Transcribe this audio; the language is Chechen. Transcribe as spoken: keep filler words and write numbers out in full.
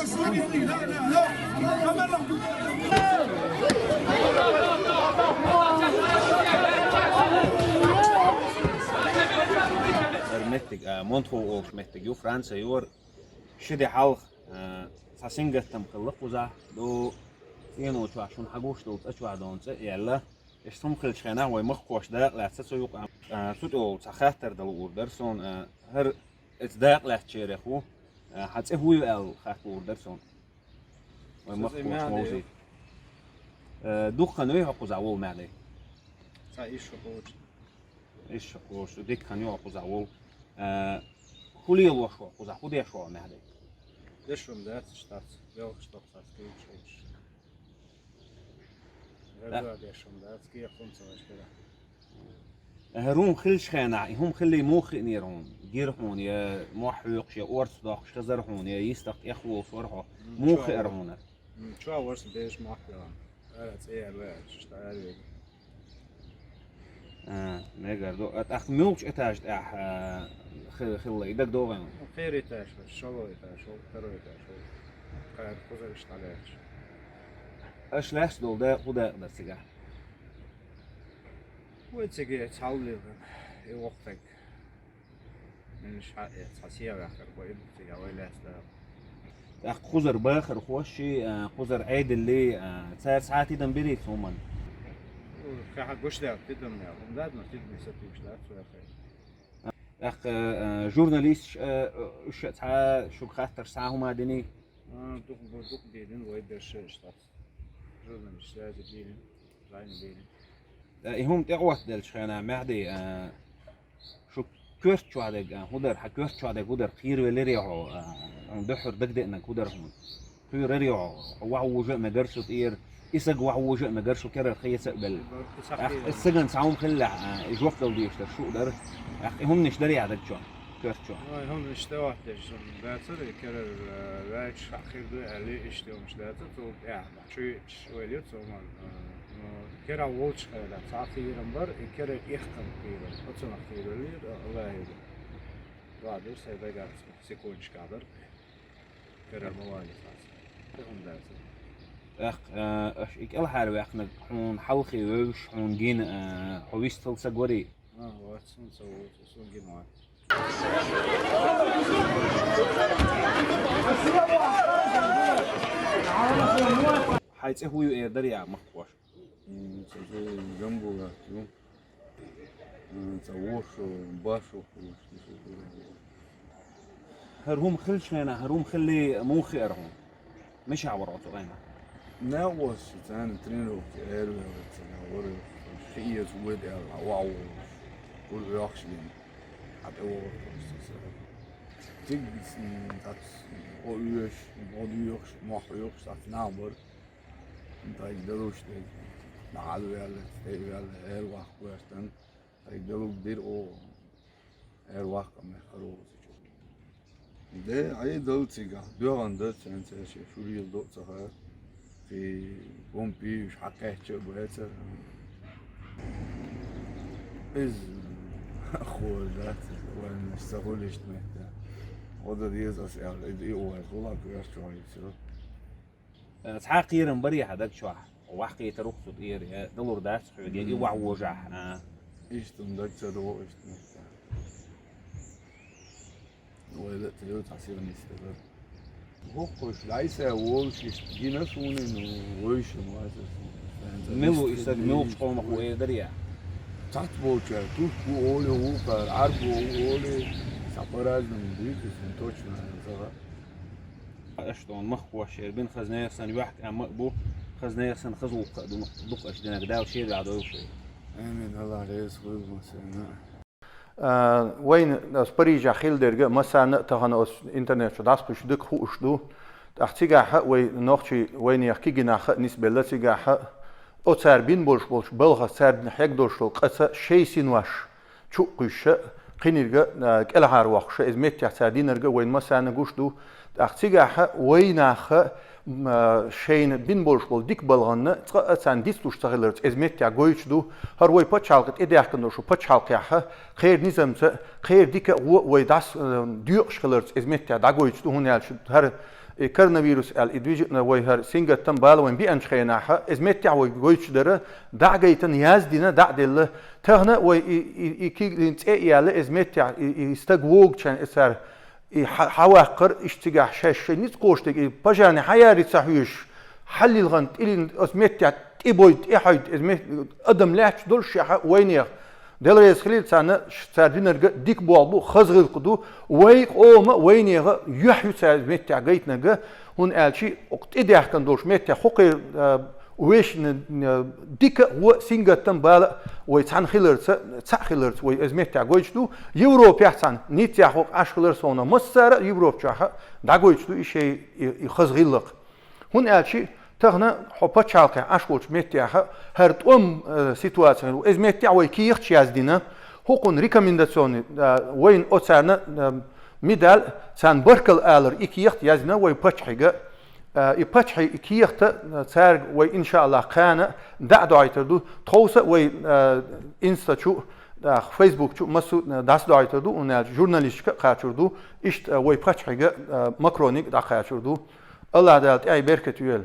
Эр меттиг, а, Монтхо олуш меттиг ю, Франция юр. Ши де хьалха, а, цхьа сингаттам хилла кхузахь, ду цӀено чохь шуна хьагуш долу цӀа чохь долу цӀа а яьлла. Иштта хӀума хилчу хенахь вай махкахошна дакъа лаьцна цу юкъа, а, цу тӀе олу цхьа хаттар дала луур дара суна, а, хӀара эца дакъа лаьцначарех ву, а, хьан цӀе хӀун ю аьлла хатта луур дара суна. Вай махкахоша вовзийта. Э, дукха хан вуй хьо кхузахь волу, Маьхьди? Цхьа исс шо кхочу. Исс шо кхочу, дика хан ю хьо кхузахь волу. Э, хӀун лелош хьо кхузахь, хӀун деш хьо, Маьхьди? Деш хӀума дац, иштта дац, белхаш доккхуш дац, кийча. Герга деш хӀума дац, кехат хӀума ца веш хӀара. ХӀара хӀума хилчу хенахь, и хӀума хиллий муха хиънера хьуна? Гира хьуна, я мохь хьоькхуш, я орца доккхуш хезара хьуна, я йистах тӀехволуш вара хьо? Муха хиъара хьуна? М, чохь вара сан бежа мохь делан. Ара цӀе яр вай аьлла, иштта ара вега. А, мегар ду. А, тӀаккха муьлхачу этажа тӀехь, а, хи-, хилла, и дагадогӀий хьуна? Ну, кхерий этаж, шолгӀа этаж, шол-, второй этаж, шол. Кхара кхузара иштта дӀалаьцча. Аша лаьцна долу дакъа хӀун дакъа дара цигахь? Вай цига цхьаллигӀа, и воккхаг. Муьлш хьаъ, цхьа сел ваьккхира, вай цига вай лаьцна дакъа. ТӀаккха кхузара бахархоший, а, кхузара Ӏедаллий, а, цара цхьа а тидам бирий цу хӀуманна? Кхин хьан гуш даьлла тидам яьлла. ХӀума дац, но тидаме сатуьйсуш дац вай хай. ТӀаккха, а, журналисташ, а, уьш а цхьа шуьга хаттарш цхьа а хӀума а диний? А, дукха, дукха дийрина, вай берш а иштта. Журналисташ связи дийрина, зайна дийрина. Э, и хӀума тӀеӀоттаделлачу хенахь, Маьхьди, э, шу коьрта чохь дерг, э, хӀун дара, хьан коьрта чохь дерг хӀун дара, кхеравелларий хьо, э, хьуна дуьххьара дагадеанарг хӀун дара хьуна? Кхоьрарий хьо, хьо вахьа вужа а мегара шу тӀера, и саг вахьа вужа а мегара шу керара хеца а белла. Ах, и сагана цхьа хӀума хиллехь, э, и жоп дала дезаш дара, шу а дара. Ах, и хӀуманаш дарий хьан даг чохь, коьрта чохь? Ой, хӀуманаш тӀеӀоттадеш, хӀума дацара, и керара, э, ваьлча хьан хир ду аьлла, иштта хӀуманаш дацара, цул тӀаьхьа. Чуьйчуш вай ле цу хӀуманна, э, ну, керахь волчу хенахь цхьа кхерам бара, и керара эхкан кхерам. Оцунах кхераллера, Аллахьера. Ладур, сайн дагахь секундочка дара. Керара ма валийта хьаца. Тахана дац. ТӀаккха, э, аша и кӀелхьарваьккхинарг хьуна хьалхе вевзаш, хьуна гина, э, хьо вистхила саг варий? А, вац, хӀунда ца ву, суна гина вац. Хьайн цӀе хӀун ю эр дарий ахь махкахошка? М, цӀе Гамбулат ю. М, цӀе вошо, башо хуш. ХӀара хӀума хилча хенахь, хӀара хӀума хиллий муха хиара хьуна? Мичахь вара оцу къайна? Наькъош царна тренировке араваьлла, царна вара, хи эца вай аьлла, ваха волуш. Гур оьхуш вина. Хьан тӀе вогӀур просто сара. Тиг, м, дац, о оьш, о доьхуш, мохь оьхуш, дац нах бара. Тайга далуш дерг. Нахьал ваьлла, тӀе ваьлла, эр ваккха гӀертан. Тайга далуг дира о, эр ваккха мехкара оза чу. Де, Ӏедал цигахь, доьгӀан дац, цаьнца шен шурийла до а ца хаьа. Кхин помпий уьш хьакхаьчча а бацара. Иза хора дац, вайна ца хуьлу иштта метта. Гьо дан деза аса аьлла, и, и вай хула коьрта чохь йицо. Э, цхьа кхерам барий хьан даг чохь? Ваха кхетар ву-кх цу тӀера, я далур дац хьоьга, я и ваха вожахь, а? Иштта даг ца догӀу, иштта метта. Вай ла а ца йоцу хьан сиха нисдала. ХӀокхуьш дӀайса волуш иштта гина суна, ну, вайшимма вац аса. Мила ву и саг, муьлхачу къомах ву эр дарий ахь? Цхьацца болчара, турк ву олий, вукхара, Ӏарбо ву олий, цхьа по-разному дуьйцу, иза точно ца хаьа. Аша тхуна махкахошера бина хаза нехан санна йохк-ам а бу, хаза нехан санна хаза гӀуллакх а ду, дукха аша динарг. Дала шен дуьхьа дойла шуьга. Амин, Аллах реза хуьлда массарна. А, вайна аса Парижехь хилла дерг а массарна а тахана оцу интернет чу дӀасакхуьйсуш дика хууш ду. ТӀаккха цигахь а вай нохчий вайнехан кегийнахь а нисбелла цигахь а, оцара бина болуш болчу балхах цара хьегна долуш долу къаца шайн синош чу а кхуьйсуш а, кхинирг а, а, кӀелхьарвоккхуш а, иза меттехь цара динарг а вайна массарна гуш ду. ТӀаккха цигахь а вай нах а, м, а, шайна бина болуш болу дика балханна цкъа а царна дицлуш ца хиларца иза меттехь гойтуш ду. ХӀара вай пачхьалкх тӀедаьхкина долуш ду, пачхьалкхехь а, кхеран низамца, кхеран дика а, вон а вай дӀас-, а, доькъуш хиларца иза меттехь дӀагойтуш ду, хӀунда аьлча хӀара И коронавирус аьлла, и движение вай хӀара сингаттам бала вайн бианчу хенахьа, иза меттехь вай гойтуш дара, дӀа а гайтина, яздина, дӀа а делла. Тахана вай и, и, и кийлин цӀе а яьлла, иза меттехь, и, и стаг вогучарна и цара, и хьа-, хьаваккхар, иштта цигахь шаьш шайн ницкъ кхочушдерг, и пожарный хьаяри ца хьоьжуш, хьаллилгӀан тӀилин оцу меттехь тӀебойта, тӀехьойта, иза мет-, адам лаьтташ долуш шаьхьа вайнех. Дела реза хилийла царна, ш-, цара динарга дика болх бу, хаза гӀиллакх ду, вай къома, вайнеха юьхь ю цара меттехь гайтинарга, хӀунда аьлча, оха тӀедаьхкина долуш меттехь хӀокхеран, а, вешан, а, дика а, вон а, сингаттам а, бала а вай цхьаьна хиларца, цхьаъ хиларца вай иза меттехь гойтуш ду. Европехь цхьаьна, Ниццехь хӀокху Ӏаш хилар совна, массара а Европа чохь а дӀагойтуш ду и шайн и, и хаза гӀиллакх. ХӀунда аьлча тахана хьо пачхьалкхехь Ӏаш волчу меттехь хӀара тӀом, э, ситуаци хилла. Иза меттехь вай кехаташ яздина, хӀокхунна рекомендационный, э, вайна оцарна, э, медаль, царна баркалла алар и кехат яздина вай паччахьига. Э, и паччахье и кехата, э, цаьрга вай, иншааллах, кхана дӀа а дойтур ду. Тховса а вай, э, инста чу, э, фейсбук чу массо а, э, дӀасадойтур ду, хӀунда аьлча журналисташка а кхачур ду, иштта, э, вай паччахьига, э, Макронига дӀакхачур ду. АллахӀ Дала тӀаьхье беркат йойла.